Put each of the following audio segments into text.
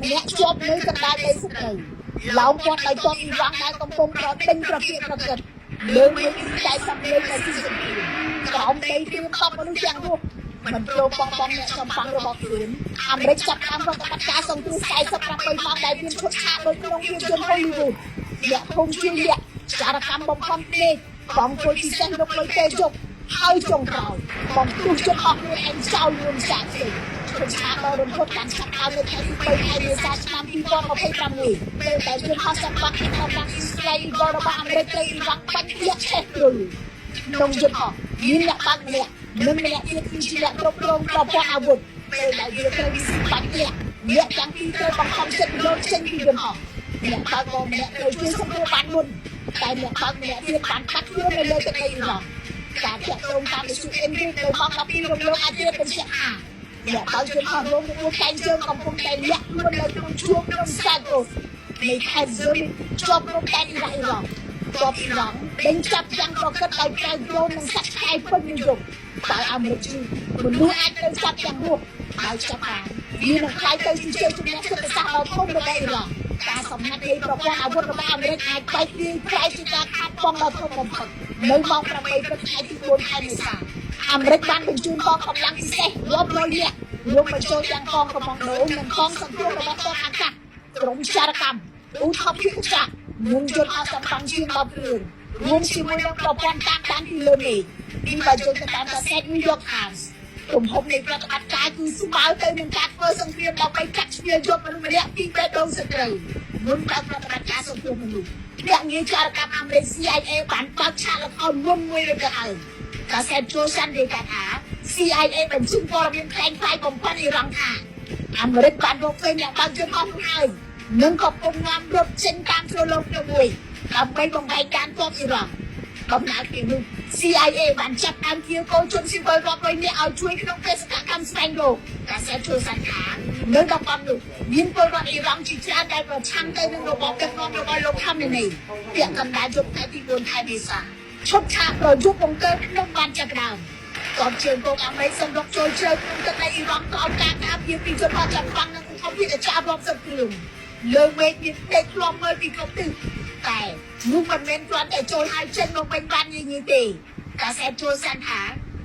ម្នាក់ជាប់នៅកណ្ដាលដីសត្រូវឡោមព័ទ្ធដោយទ័ពអ៊ីរ៉ង់ដែលកំពុងប្រដេញប្រកៀកប្រកិតលើមេឃតែសំលេងនៃស៊ីសង្គ្រាមក្រោមដីត្រៀមតបមនុស្សទាំងរស់មិនព្រមបោះបង់អ្នកចម្បាំងរបស់ខ្លួនអាមេរិកចាប់ផ្ដើមប្រតិបត្តិការសង្គ្រោះ48ម៉ោងដែលមានឈុតឆាកដូចក្នុងភាពយន្ត Hollywood អ្នកភូមិជួយលាក់ចារកម្មបំផន់ភ្នែកបងពលពិសេសលោកលុយពេលយប់ហើយចុងក្រោយបងទុះជន់អស់ខ្លួនឯងចោលលួនសាកផ្សេងឈុតឆាកដ៏រន្ធត់បានឆាប់ដើមនៅថ្ងៃទី3ខែមេសាឆ្នាំ2026ពេលដែលយន្តហោះសម្បាក់ក្នុងបាំងអ៊ីស្រាអែល Eagle របស់អាមេរិកត្រូវអ៊ីរ៉ង់បាញ់ធ្លាក់ឆេះព្រុលក្នុងយន្តហោះមានអ្នកបាញ់ម្នាក់និងម្នាក់ទៀតគឺជាអ្នកគ្រប់គ្រងប្រព័ន្ធអាវុធពេលដែលវាត្រូវវិស៊ីបាញ់ធ្លាក់អ្នកទាំងពីរត្រូវបង្ខំចិត្តលោតចេញពីយន្តហោះអ្នកបើកបរម្នាក់ត្រូវជួយសង្គ្រោះបានមុនតែអ្នកបើកម្នាក់ទៀតបានបាត់ខ្លួននៅលើទឹកដីអ៊ីរ៉ង់ការតាក់ទងតាមវិទ្យុអ៊ិនរូបនៅម៉ោង12រំលងអាត្រាបញ្ជាក់ថាអ្នកបើកយន្តហោះរងរបួសកែងជើងកំពុងតែលាក់ខ្លួននៅក្នុងជួរភ្នំសាក្រូសនៃខេត្តហ្សូលីជាប់ព្រំដែនអ៊ីរ៉ាក់អ៊ីរ៉ង់ទ័ពអ៊ីរ៉ង់ដេញចាប់យ៉ាងប្រកិតដោយប្រើដ្រូននិងសត្វឆ្កែពេញនិយមតែអាមេរិកជឿមនុស្សអាចត្រូវចាប់យ៉ាងរស់ហើយចាប់បានវានឹងក្លាយទៅជាជ័យជំនះយុទ្ធសាស្ត្រដ៏ធំរបស់អ៊ីរ៉ង់ការសម្ងាត់នៃប្រព័ន្ធអាវុធរបស់អាមេរិកអាចបែកធ្លាយក្លាយជាការខាតបង់ដ៏ធំបំផុតនៅម៉ោង8ព្រឹកថ្ងៃទី4ខែមេសាអាមេរិកបានបញ្ជូនកងកម្លាំងពិសេសរាប់រយនាក់រួមបញ្ចូលទាំងកងកម្លាំងដូនិងកងសង្គ្រោះរបស់កងអាកាសក្រុមចារកម្មឧទ្ធម្ភាគចក្រនិងយន្តហោះសម្បាំងជាង10គ្រឿងរួមជាមួយនឹងប្រព័ន្ធតាមដានពីលើមេឃពីបើយើងទៅតាមកាសែត New York Times ទំហំនៃប្រតិបត្តិការគឺស្មើទៅនឹងការធ្វើសង្គ្រាមដើម្បីកាត់ជ្រៀលយកមនុស្សម្នាក់ពីបេះដូងសត្រូវមុនបើកប្រតិបត្តិការសង្គ្រោះមនុស្សភ្នាក់ងារចារកម្មអាមេរិក CIA បានបើកឆាកល្ខោនមុនមួយឬក៏ហើយកាសែតចូលសាន់រាយការណ៍ថា CIA បញ្ជូនព័ត៌មានក្លែងក្លាយបំផុតអ៊ីរ៉ង់ថាអាមេរិកបានរកឃើញអ្នកបើកយន្តហោះនោះហើយនិងកំពុងនាំរត់ចេញតាមជ្រលងភ្នំមួយដើម្បីបង្វែរការទ័ពអ៊ីរ៉ង់ ដំណើរគ្នានោះ CIA បានចាប់ដើមជាកូនជនស៊ីវិលរាប់រយនាក់ឲ្យជួយក្នុងបេសកកម្មស្វែងរកកាសែតជួយសន្តានៅតំបន់នោះមានពលរដ្ឋអ៊ីរ៉ង់ជាច្រើនដែលប្រឆាំងទៅនឹងរបបដឹកនាំរបស់លោកខាមេនីពាក់កណ្ដាលយប់ថ្ងៃទី4ខែមេសាឈុតឆាកប្រយុទ្ធបង្កើតក្នុងបានចាប់ផ្ដើមកងជើងគោកអាមេរិកសម្រុកចូលជ្រៅក្នុងទឹកដីអ៊ីរ៉ង់ក្រោមការការពារពីជនអត់ចាំបាំងនិងឧទ្ធម្ភាគចក្ររាប់សិបគ្រឿងលើមេឃមានផ្ទៃឃ្លាំមើលពីគ្រប់ទិសតែនោះមិនមែនគ្រាន់តែចូលហើយចេញមកវិញបានងាយៗទេកាសែតចូលសាន់ថា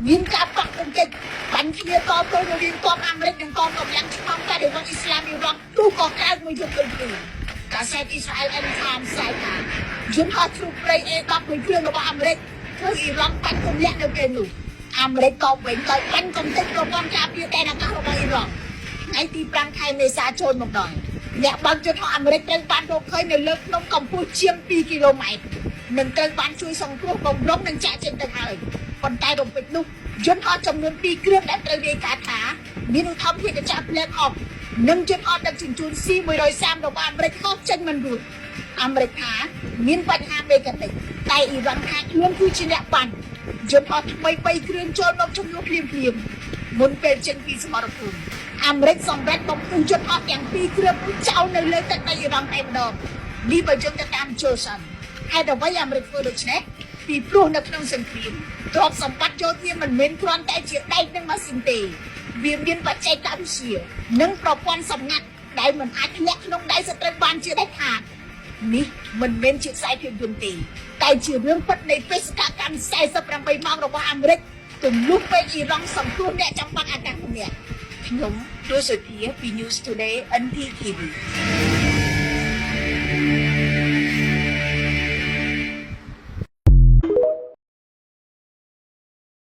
មានការប៉ះទង្គិចបាញ់គ្នាតទល់រវាងកងអាមេរិកនិងកងកម្លាំងឆ្លងបដិវត្តអ៊ីស្លាមអ៊ីរ៉ង់ទូក៏កើតមួយយប់ដូចនេះកាសែតអ៊ីស្រាអែលអេនថាមផ្សាយថាយន្តហោះជ្រូកព្រៃ A10 មួយគ្រឿងរបស់អាមេរិកធ្វើអ៊ីរ៉ង់បាញ់ទម្លាក់នៅពេលនោះអាមេរិកក៏វិញដោយបាញ់កំទេចប្រព័ន្ធការពារដែនអាកាសរបស់អ៊ីរ៉ង់ថ្ងៃទី5ខែមេសាចូលមកដល់អ្នកបើកយន្តហោះអាមេរិកត្រូវបានរកឃើញនៅលើភ្នំកម្ពស់ជាង2គីឡូម៉ែត្រនិងត្រូវបានជួយសង្គ្រោះបំរុងនិងចាក់ចេញទៅហើយប៉ុន្តែរំពេចនោះយន្តហោះចំនួន2គ្រឿងដែលត្រូវរាយការណ៍ថាមានឧទ្ធម្ភាគចក្រ Black Hawk និងយន្តហោះដឹកជញ្ជូន C130 របស់អាមេរិកហោះចេញមិនរួចអាមេរិកថាមានបញ្ហាមេកានិកតែអ៊ីរ៉ង់ថាខ្លួនគឺជាអ្នកបាញ់យន្តហោះថ្មី3គ្រឿងចូលមកជំនួសភ្លាមភ្លាមៗមុនពេលចេញពីសមរភូមិអាមេរិកសម្រេចបំផ្ទុះយន្តហោះទាំងពីរគ្រឿងនោះចោលនៅលើទឹកដីអ៊ីរ៉ង់តែម្ដងនេះបើយើងទៅតាមជលសិនហេតុអ្វីអាមេរិកធ្វើដូច្នេះពីព្រោះនៅក្នុងសង្គ្រាមទ្រព្យសម្បត្តិយោធាមិនមែនគ្រាន់តែជាដែកនិងម៉ាស៊ីនទេវាមានបច្ចេកវិទ្យានិងប្រព័ន្ធសម្ងាត់ដែលមិនអាចធ្លាក់ក្នុងដៃសត្រូវបានជាដាច់ខាតនេះមិនមែនជាខ្សែភាពយន្តទេតែជារឿងពិតនៃបេសកកម្ម48ម៉ោងរបស់អាមេរិកទម្លុះពេកអ៊ីរ៉ង់សង្គ្រោះអ្នកចម្បាំងអាកាសម្នាក់ខ្ញុំទសសុធាពី News Today NTTV.